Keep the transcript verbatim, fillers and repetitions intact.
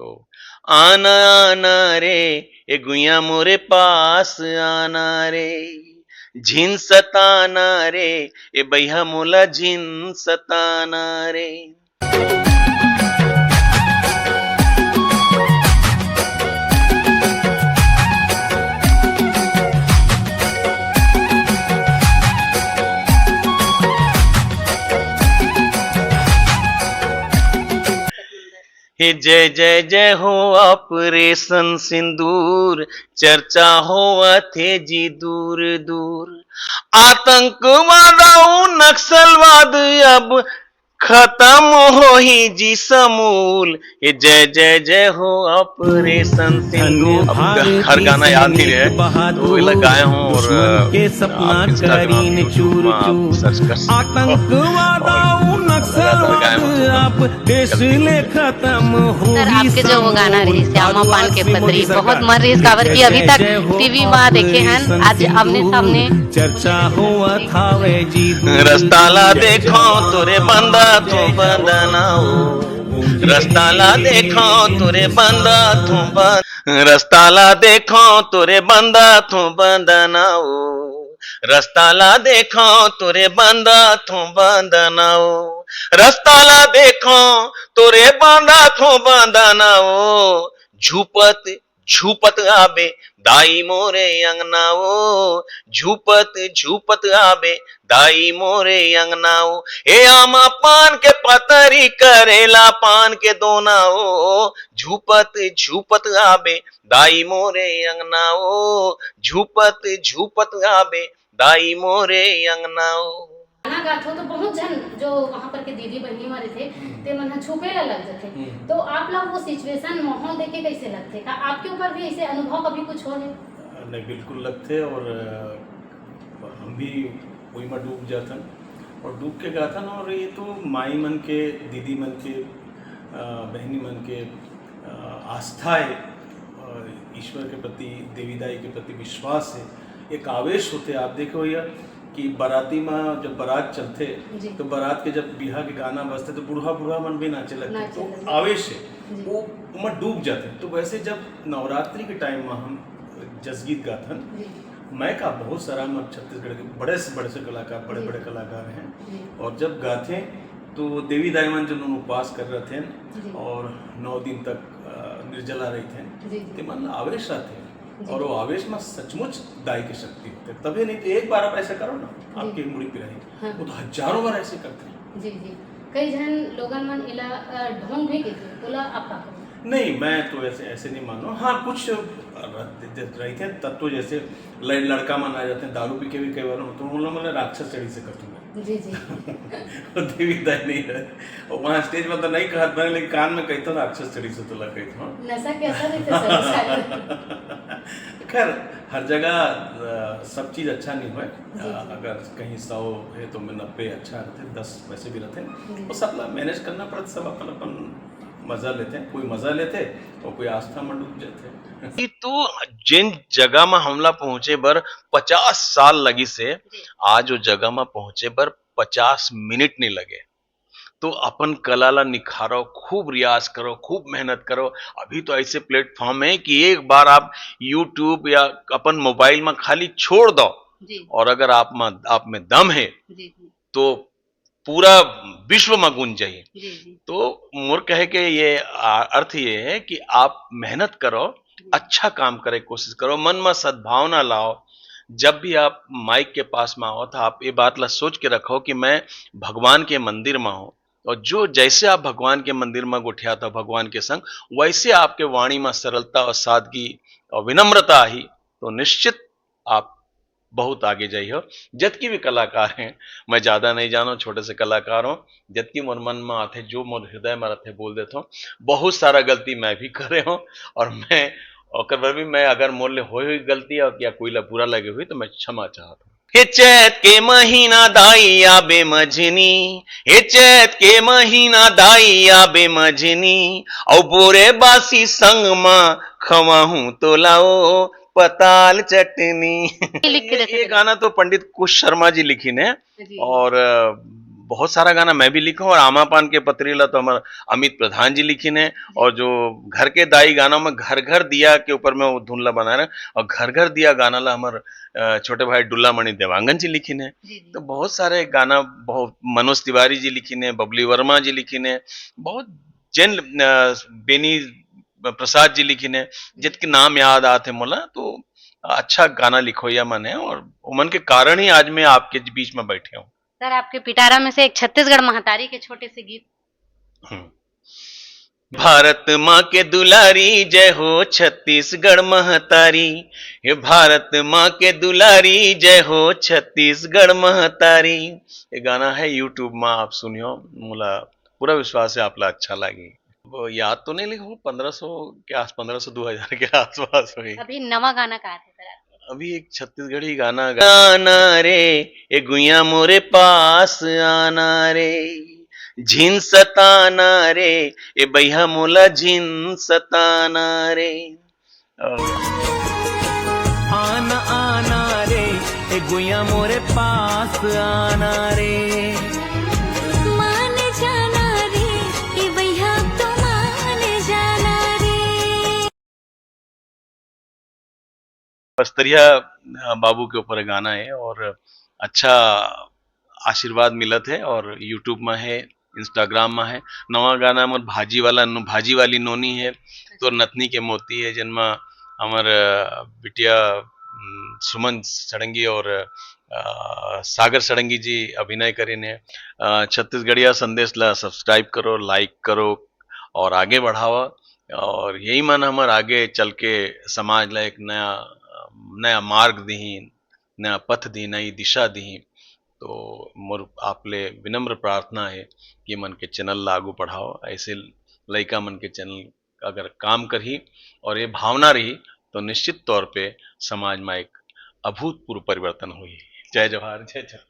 तो आना आना रे, ए गुइया मोरे पास आना रे, झिन सताना रे, ए बइहा मोला झिन सताना रे। हे जय जय जय हो ऑपरेशन सिंदूर, चर्चा होवत हे जी दूर दूर। आतंकवाद अउ नक्सलवाद अब खत्म होही जी समूल। हे जय जय जय हो ऑपरेशन सिंदूर। अब हर गाना याद नहीं रहे, तो वही गाया हूँ और, अ, आप Instagram, YouTube में आप search कर सकते हो। आतंकवाद अउ नक्सलवाद अब देश ले खत्म हो। सर, आपके जो वो गाना रहिस श्यामा पान के पतरी, बहुत मन रहिस, काबर कि अभी तक टीवी में देखे हन, आज आमने सामने चर्चा होवत हावे जी। रस्ता ला देखो तोरे बंदा तो बंदना हो, रस्ता ला देखो तोरे बंदा तो बंद, रस्ता ला देखो तोरे बंदा तो बंदना हो, रस्ता ला देखो तोरे बंदा तो बंदना हो, रस्ता ला देखो तोरे बंदा तो बंदना हो। झूपत झूपत आबे दाई मोरे अंगना ओ, झूपत झूपत आबे दाई मोरे अंगना ओ। हे आमा पान के पतरी, करेला पान के दोना ओ, झूपत झूपत आबे दाई मोरे अंगना ओ, झूपत झूपत आबे दाई मोरे अंगना ओ। गाना गाथो तो बहुत झन जो वहाँ पर के दीदी बहिनी मन रहिथे, हम्म। ते मन ह छुपे ला लग जथे। हम्म। तो आप ला वो सिचुएशन, माहौल देख के कैसे लगथे? का आपके ऊपर भी ऐसे अनुभव कभी कुछ हो है? नहीं, बिल्कुल लगथे और, अ, हम भी वही में डूब जाथन और डूब के गाथन। और ये तो माई मन के, दीदी मन के, अ, बहनी मन के, अ, आस्था है, अ, ईश्वर के प्रति, देवी दाई के प्रति विश्वास है, एक आवेश होथे। आप देखे भैया कि बाराती में जब बारात चलथे, जी। तो बारात के जब बिहा के गाना बजथे, तो बूढ़ा बूढ़ा मन भी नाचे लगथे। नाचे तो लगथे। आवेश है, जी। वो ओमा डूब जाथे। तो वैसे जब नवरात्रि के टाइम में हम जसगीत गाथन, जी। मैं का बहुत सारा, हम छत्तीसगढ़ के बड़े से बड़े से कलाकार, बड़े जी। बड़े कलाकार हैं, जी। और जब गाथे तो देवी दाई मन जो उपवास कर रहे थे जी। और नौ दिन तक, अ, निर्जला रही थे, जी, जी। ते मन ला आवेश आथे। जी। और वो आवेश में सचमुच दाई के शक्ति होथे, तभे नहीं तो एक बार आप ऐसा करो ना, जी। आपकी मुड़ी पिराही। हाँ। वो तो हजारों बार ऐसे करते हैं। जी, जी। कई झन लोगन मन इला, अ, ढोंग भी कहिथे, ओला आप का कहो? नहीं, मैं तो ऐसे, ऐसे नहीं मानो। हाँ, कुछ रहिथे तत्व, जैसे ल-, लड़का मन आ जाथे, दारू पी के भी कई बार, तो उन लोग मन ला राक्षस चढ़ी से करथों मैं। जी, जी। वो देवी दाई नहीं रहे। और वहाँ स्टेज में तो नहीं कहत बने, लेकिन कान में कहिथों, राक्षस चढ़ी से तोला कहिथों। नशा कैसा रहिथे सर, शायद। खैर, हर जगह, अ, सब चीज अच्छा नहीं होय। जी, अ, जी। अगर कहीं सौ है तो मैं नब्बे अच्छा रहथे, दस वैसे भी रहथे। जी। वो सब ला मैनेज करना पड़थे, सब अपन अपन मजा लेथे, कोई मजा लेथे और कोई आस्था में डूब जाथे। कि तू जिन जगह में हमला पहुंचे बर पचास साल लगिस हे, जी। आज वो जगह में पहुंचे बर पचास मिनट नहीं लगे। तो अपन कला ला निखारो, खूब रियाज करो, खूब मेहनत करो। अभी तो ऐसे प्लेटफॉर्म है कि एक बार आप YouTube या अपन मोबाइल में खाली छोड़ दो जी। और अगर आप में, आप में दम है जी, जी। तो पूरा विश्व में गूंज जाही। जी, जी। तो मोर कहे के ये आ-, अर्थ ये है कि आप मेहनत करो, जी। अच्छा काम करे के कोशिश करो, मन में सद्भावना लाओ। जब भी आप माइक के पास में आओ, तो आप ये बात ला सोच के रखो कि मैं भगवान के मंदिर में हूँ, और जो जैसे आप भगवान के मंदिर में गोठियात हो भगवान के संग, वैसे आपके वाणी में सरलता और सादगी और विनम्रता आही, तो निश्चित आप बहुत आगे जाइहो। जतकी भी कलाकार हैं, मैं ज्यादा नहीं जानो, छोटे से कलाकार हूँ, जतकी मोर मन में आथे, जो मोर हृदय में रहथे, बोल देथों। बहुत सारा गलती मैं भी करे हूँ, और मैं ओकर बर भी, मैं अगर मोर ले होय हुई गलती और या कोई ला बुरा लगे हुई, तो मैं क्षमा चाहत हूँ। हे चैत के महीना दाई आबे मझनी, हे चैत के महीना दाई आबे मझनी, अउ बोरे बासी संग मा खवाहूं तोला ओ पताल चटनी। ये लिख के ये, देते ये थे। गाना तो पंडित कुश शर्मा जी लिखिन हे जी। और, अ, बहुत सारा गाना मैं भी लिखा हूँ, और आमा पान के पतरी ला तो हमर अमित प्रधान जी लिखिन हे, और जो घर के दाई गाना में घर घर दिया के ऊपर में वो धुन ला बनाए रहे, और घर घर दिया गाना ला हमर, अ, छोटे भाई डुल्ला मणि देवांगन जी लिखिन हे। जी, जी। तो बहुत सारे गाना, बहुत मनोज तिवारी जी लिखिन हे, बबली वर्मा जी लिखिन हे, बहुत जैन, अ, बेनी प्रसाद जी लिखिन हे, जितके नाम याद आते मोला, तो अच्छा गाना लिखोइया मन है, और उमन के कारण ही आज मैं आपके बीच में बैठे हूँ। सर, आपके पिटारा में से एक छत्तीसगढ़ महतारी के छोटे से गीत। हम्म। भारत माँ के दुलारी, जय हो छत्तीसगढ़ महतारी। हे भारत माँ के दुलारी, जय हो छत्तीसगढ़ महतारी। ये गाना है YouTube में, आप सुनियो, मोला पूरा विश्वास है आप ला अच्छा लागी। वो याद तो नहीं, लेकिन वो पन्द्रह सौ के आस, पन्द्रह सौ, दो हज़ार के आसपास होई। अभी नवा गाना का है सर आपके? अभी एक छत्तीसगढ़ी गाना गा-, आना रे, ए गुइया मोरे पास आना रे, झिन सताना रे, ए बइहा मोला झिन सताना रे। अ, आना, आना रे, ए गुइया मोरे पास आना रे। मान जाना रे, ए भैया तो मान जाना रे। बस्तरिया, अ, बाबू के ऊपर गाना है और अच्छा आशीर्वाद मिलत है और YouTube में है, Instagram में है। नवा गाना हमर भाजी वाला नो-, भाजी वाली नोनी है, तोर नथनी के मोती है, जेन म हमर, अ, बिटिया, उम, सुमन सड़ंगी और, अ, सागर सड़ंगी जी अभिनय करिन हे। अ, छत्तीसगढ़िया संदेश ला subscribe करो, like करो और आगे बढ़ावा। और यही मन हमर आगे चल के समाज ला एक नया, नया मार्ग दिही, नया पथ दिही, नई दिशा दिही। तो मोर आप ले विनम्र प्रार्थना है कि मन के channel ला आगू बढ़ाओ, ऐसे लइका मन के channel अगर काम करही और ये भावना रही, तो निश्चित तौर पे समाज में एक अभूतपूर्व परिवर्तन होही। जय जोहार, जय छत्तीसगढ़।